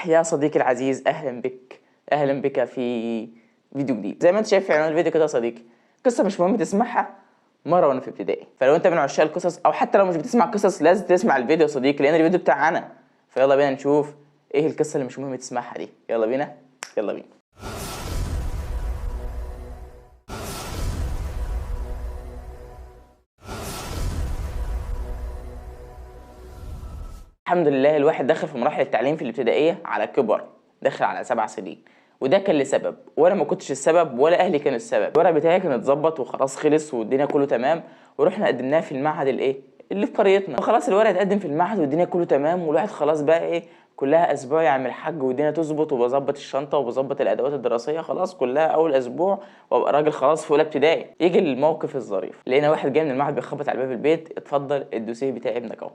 يا صديقي العزيز، اهلا بك، اهلا بك في فيديو جديد. زي ما انت شايف في عنوان الفيديو كده يا صديقي، قصة مش مهم تسمعها مرة وانا في ابتدائي. فلو انت من عشاق القصص او حتى لو مش بتسمع قصص لازم تسمع الفيديو يا صديقي، لان الفيديو بتاعي انا. فيلا بينا نشوف ايه القصة اللي مش مهم تسمعها دي. يلا بينا، يلا بينا. الحمد لله الواحد دخل في مراحل التعليم في الابتدائية على كبر، دخل على 7 سنين، وده كان لسبب، وانا ما كنتش السبب ولا اهلي كانوا السبب. الورق بتاعي كان اتظبط وخلاص خلص والدنيا كله تمام، ورحنا قدمناه في المعهد الايه اللي في قريتنا. فخلاص الورق اتقدم في المعهد والدنيا كله تمام، والواحد خلاص بقى ايه كلها اسبوع يا عم الحاج والدنيا تظبط، وبظبط الشنطة وبظبط الادوات الدراسية خلاص كلها اول اسبوع وابقى راجل خلاص في اولى ابتدائي. يجي الموقف الظريف، لقينا واحد جاي من المعهد بيخبط على باب البيت، اتفضل الدوسيه بتاع ابنك اهو.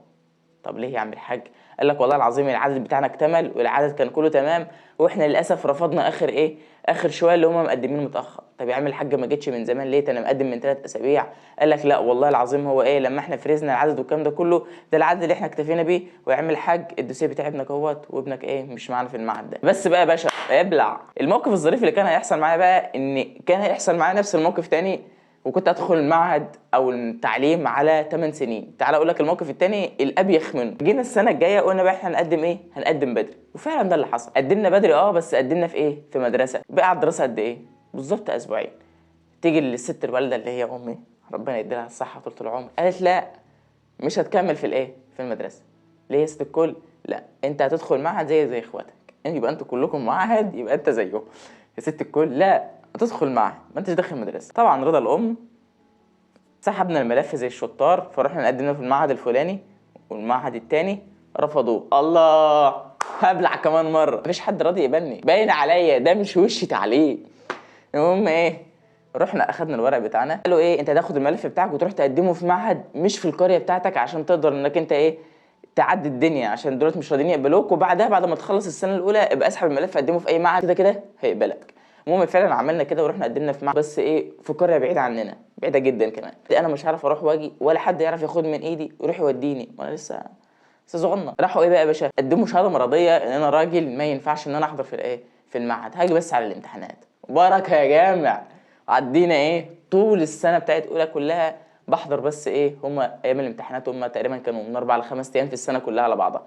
طب ليه يا عم الحاج؟ قال لك والله العظيم العدد بتاعنا اكتمل والعدد كان كله تمام، واحنا للاسف رفضنا اخر ايه اخر شوية اللي هم مقدمين متاخر. طب يا عم الحاج ما جيتش من زمان ليه؟ ده انا مقدم من 3 اسابيع. قال لك لا والله العظيم هو ايه لما احنا فرزنا العدد والكلام ده كله، ده العدد اللي احنا اكتفينا بيه، ويا عم الحاج الدوسيه بتاع ابنك اهوت وابنك ايه مش معانا في المعهد ده. بس بقى يا باشا ابلع. الموقف الظريف اللي كان هيحصل معايا بقى ان كان هيحصل معايا نفس الموقف تاني، وكنت ادخل المعهد او التعليم على 8 سنين. تعال اقول لك الموقف التاني الابيخ منه. جينا السنة الجاية قلنا بقى احنا هنقدم ايه؟ هنقدم بدري، وفعلا ده اللي حصل، قدمنا بدري. بس قدمنا في ايه؟ في مدرسه. بقى على الدراسة قد ايه؟ بالظبط اسبوعين. تيجي للست الوالدة اللي هي امي ربنا يديلها الصحة طول العمر، قالت لا مش هتكمل في الايه؟ في المدرسة. ليه يا ست الكل؟ لا انت هتدخل معهد زي اخواتك، يبقى انتوا كلكم معهد، يبقى انت زيهم. يا ست الكل لا هتدخل معهد، ما انتش داخل مدرسه. طبعا رضا الام، سحبنا الملف زي الشطار، فرحنا نقدمنا في المعهد الفلاني والمعهد التاني رفضوه. الله هبلع كمان مرة، مفيش حد راضي يقبلني، باين عليا ده مش وش تعليم. المهم ايه رحنا اخدنا الورق بتاعنا، قالوا ايه انت هتاخد الملف بتاعك وتروح تقدمه في معهد مش في القرية بتاعتك عشان تقدر انك انت ايه تعدي الدنيا، عشان دولت مش راضيين يقبلوك، وبعدها بعد ما تخلص السنة الاولى ابقى اسحب الملف قدمه في اي معهد كده كده هيقبلك. المهم فعلا عملنا كده ورحنا قدمنا في معهد، بس ايه في قرية بعيدة عننا، بعيدة جدا كمان، انا مش عارف اروح واجي ولا حد يعرف ياخد من ايدي ويروح يوديني وانا لسه صغنن. راحوا ايه بقى يا باشا؟ قدموا شهادة مرضية ان انا راجل ما ينفعش ان انا احضر في الايه في المعهد، هاجي بس على الامتحانات. بركة يا جامع. عدينا ايه طول السنة بتاعت اولى كلها بحضر بس ايه هما ايام الامتحانات، هما تقريبا كانوا من 4 ل 5 ايام في السنة كلها على بعضها،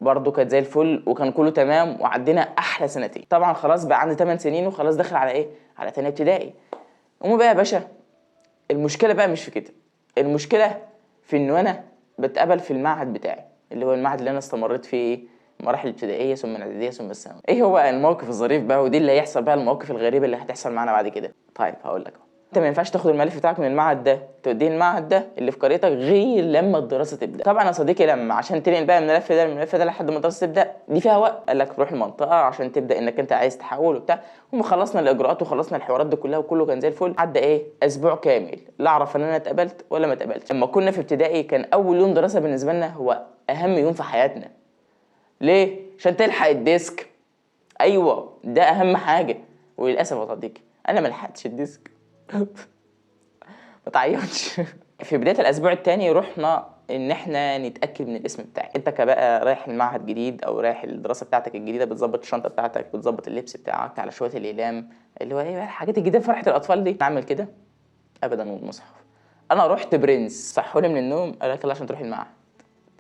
برضه كانت زي الفل وكان كله تمام، وعدينا احلى سنتين. طبعا خلاص بقى عندي 8 سنين وخلاص داخل على ايه؟ على تانية ابتدائي. المهم بقى يا باشا المشكلة بقى مش في كده، المشكلة في ان انا بتقبل في المعهد بتاعي اللي هو المعهد اللي انا استمريت فيه ايه المراحل الابتدائية ثم الاعدادية ثم الثانوي. ايه هو الموقف الظريف بقى، ودي اللي هيحصل بقى المواقف الغريبة اللي هتحصل معانا بعد كده. طيب هقول لك، انت ما ينفعش تاخد الملف بتاعك من المعهد ده توديه المعهد ده اللي في قريتك غير لما الدراسة تبدا. طبعا يا صديقي لما عشان تنقل بقى من الملف ده للملف ده لحد ما الدراسة تبدا دي فيها وقت، قال لك روح المنطقة عشان تبدا انك انت عايز تحول وبتاع. وما خلصنا الاجراءات وخلصنا الحوارات دي كلها وكله كان زي الفل. عدى ايه اسبوع كامل لا اعرف ان انا اتقبلت ولا ما اتقبلتش. لما كنا في ابتدائي كان اول يوم دراسة بالنسبة لنا هو اهم يوم في حياتنا. ليه؟ عشان تلحق ال desk. ايوه ده اهم حاجة. وللاسف يا صديقي انا ما لحقتش ال desk. ما تعيطش. في بداية الاسبوع الثاني رحنا ان احنا نتاكد من الاسم بتاعي. انت كبقى رايح المعهد جديد او رايح الدراسة بتاعتك الجديدة، بتظبط الشنطة بتاعتك، بتظبط اللبس بتاعك على شوية الاقلام اللي هو ايه بقى الحاجات الجديدة فرحه الاطفال دي. اعمل كده ابدا والمصحف. انا رحت برنس، صحوني من النوم قال لك يلا عشان تروح المعهد.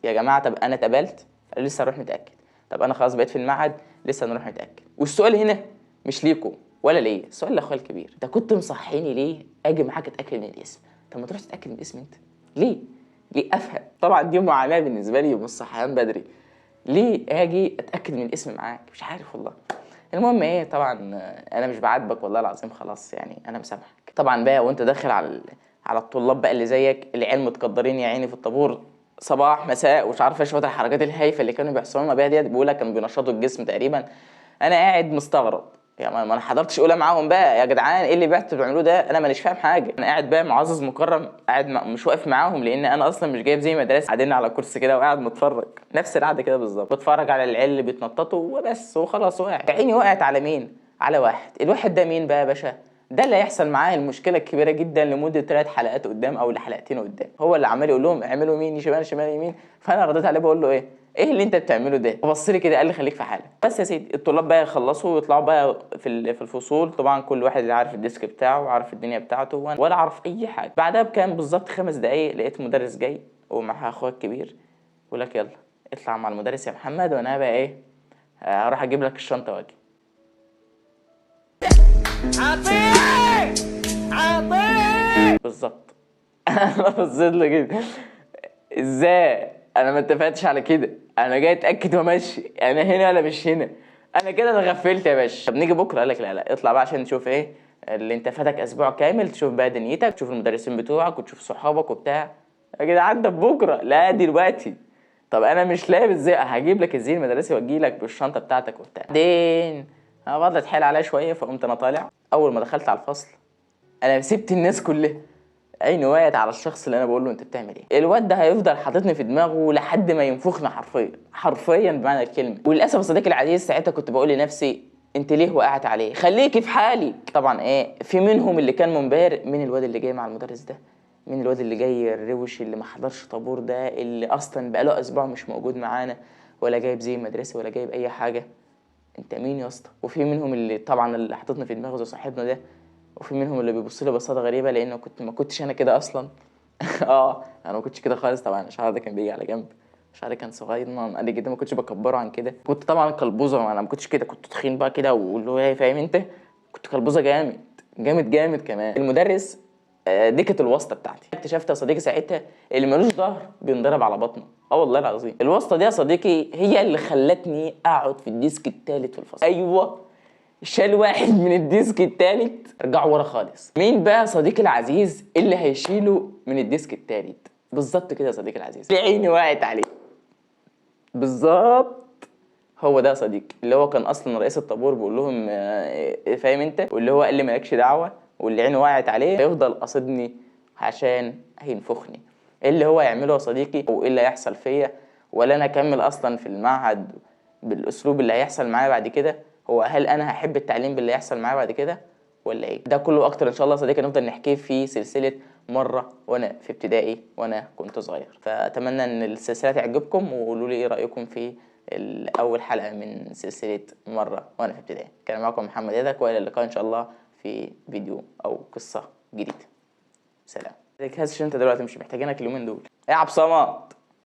يا جماعة طب انا اتقبلت؟ قالوا لسه هنروح نتاكد. طب انا خلاص بقيت في المعهد، لسه نروح نتاكد. والسؤال هنا مش ليكم ولا ليا، السؤال لاخويا الكبير، انت كنت مصحيني ليه اجي معاك اتاكد من الاسم؟ طب ما تروح تتاكد من الاسم انت ليه؟ ليه افهم؟ طبعا دي معاناة بالنسبة لي والصحيان بدري، ليه اجي اتاكد من الاسم معاك؟ مش عارف والله. المهم ايه طبعا انا مش بعاتبك والله العظيم، خلاص يعني انا مسامحك. طبعا بقى وانت داخل على الطلاب بقى اللي زيك، العيال متقدرين يا عيني في الطابور صباح مساء ومش عارفه شوية الحركات الهايفه اللي كانوا بيحصلوا لنا بيها ديت، بيقول لك كانوا بينشطوا الجسم تقريبا. انا قاعد مستغرب، يا ما انا حضرتش اولى معاهم بقى يا جدعان، ايه اللي بعتوا بتعملوه ده؟ انا مانيش فاهم حاجة. انا قاعد بقى معزز مكرم، قاعد مش واقف معاهم لان انا اصلا مش جايب زي مدرسه، قاعدين على كرسي كده وقاعد متفرج نفس القعدة كده بالظبط، بتفرج على العيال اللي بيتنططوا وبس وخلاص. وقعت عيني، وقعت على مين؟ على واحد. الواحد ده مين بقى يا باشا؟ ده اللي هيحصل معاه المشكلة الكبيرة جدا لمدة 3 حلقات قدام او لحلقتين قدام. هو اللي عمال يقول لهم اعملوا يمين شمال شمال يمين، فانا رديت عليه بقول له ايه ايه اللي انت بتعمله ده؟ بص لي كده قال لي خليك في حالك. بس يا سيدي الطلاب بقى يخلصوا ويطلعوا بقى في الفصول، طبعا كل واحد اللي عارف ال desk بتاعه وعارف الدنيا بتاعته، ولا اعرف اي حاجة. بعدها بكام بالظبط 5 دقايق لقيت مدرس جاي ومعاه اخويا الكبير، بيقول لك يلا اطلع مع المدرس يا محمد، وانا بقى ايه هروح اجيب لك الشنطة واجي. عطية عطية بالظبط. انا بصيت له كده، ازاي انا ما اتفقتش على كده؟ انا جاي اتاكد وامشي، انا هنا ولا مش هنا؟ انا كده اتغفلت يا باشا. طب نيجي بكره؟ قال لك لا لا اطلع بقى عشان نشوف ايه اللي انت فاتك اسبوع كامل، تشوف بقى دنيتك، تشوف المدرسين بتوعك وتشوف صحابك وبتاع. يا جدعان ده بكره، لا دلوقتي. طب انا مش لابس زي، هجيب لك الزي المدرسي واجي لك بالشنطه بتاعتك وبتاع. بعدين انا بقعد اتحايل عليا شوية، فقمت انا طالع. اول ما دخلت على الفصل انا سبت الناس كلها، عيني وقعت على الشخص اللي انا بقول له انت بتعمل ايه. الواد ده هيفضل حاططني في دماغه لحد ما ينفخنا حرفيا، حرفيا بمعنى الكلمة. وللاسف يا صديقي العزيز ساعتها كنت بقول لنفسي انت ليه وقعت عليه؟ خليكي في حالك. طبعا ايه في منهم اللي كان منبهر من الواد اللي جاي مع المدرس ده، من الواد اللي جاي الروش اللي ما حضرش طابور ده، اللي اصلا بقاله اسبوع مش موجود معانا، ولا جايب زي مدرسه ولا جايب اي حاجة، انت مين يا اسطى؟ وفي منهم اللي طبعا اللي حاططني في دماغه زي صاحبنا ده، وفي منهم اللي بيبص لي بصات غريبة لانه ما كنتش انا كده اصلا. انا ما كنتش كده خالص. طبعا شعري ده كان بيجي على جنب، شعري كان صغير قد كده، ما كنتش بكبره عن كده. كنت طبعا كلبوزه، انا ما كنتش كده، كنت تخين بقى كده واللي هو ايه فاهم انت، كنت كلبوزه جامد جامد جامد كمان. المدرس دي كانت الواسطة بتاعتي. اكتشفت يا صديقي ساعتها اللي ملوش ظهر بينضرب على بطنه. والله العظيم الواسطة دي يا صديقي هي اللي خلتني اقعد في ال desk الثالث في الفصل. ايوه شال واحد من ال desk الثالث، رجعه ورا خالص. مين بقى صديقي العزيز اللي هيشيله من ال desk الثالث؟ بالظبط كده يا صديقي العزيز، عيني وقعت عليه بالظبط. هو ده يا صديقي اللي هو كان اصلا رئيس الطابور بيقول لهم فاهم انت، واللي هو قال لي مالكش دعوه، واللي عينه وقعت عليه هيفضل قاصدني عشان هينفخني. ايه اللي هو يعمله يا صديقي وايه اللي هيحصل فيا؟ ولا انا اكمل اصلا في المعهد بالاسلوب اللي هيحصل معايا بعد كده؟ هو هل انا هحب التعليم باللي هيحصل معايا بعد كده ولا ايه؟ ده كله اكتر ان شاء الله يا صديقي نفضل نحكيه في سلسلة مرة وانا في ابتدائي وانا كنت صغير. فاتمنى ان السلسلة تعجبكم، وقولوا لي ايه رايكم في اول حلقة من سلسلة مرة وانا في ابتدائي. كان معكم محمد يدك، والى اللقاء ان شاء الله في فيديو او قصة جديدة. سلام. جهاز انت دلوقتي مش محتاجينك اليومين دول. يا عبد الصمد.